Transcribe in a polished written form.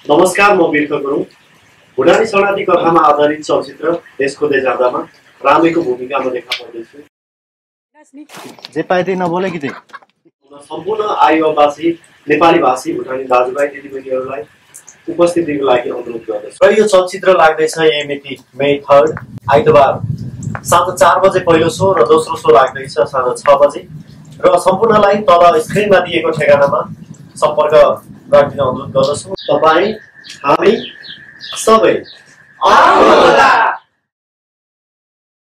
नमस्कार, म वीर गुरुङ। भुटानी शरणार्थी कथामा आधारित चलचित्र देश खोज्दै जाँदामा रामेको भूमिकामा देखा पर्दैछु। जे पाए त्यही नबोले कि सम्पूर्ण आयुवासी नेपाली भाषी भुटानी दाजुभाइ दिदीबहिनीहरूलाई उपस्थितिको लागि अनुरोध गर्दछु। र यो चलचित्र लाग्दैछ यही मिति मे 3 आइतबार साँझ 4 बजे पहिलो शो र दोस्रो शो लाग्दैछ साँझ 6 बजे। र सम्पूर्णलाई तल स्क्रिनमा दिएको ठेगानामा सम्पर्क राख्न अनुरोध गर्दछु। तपाईँ हामी सबै आउनुहोला।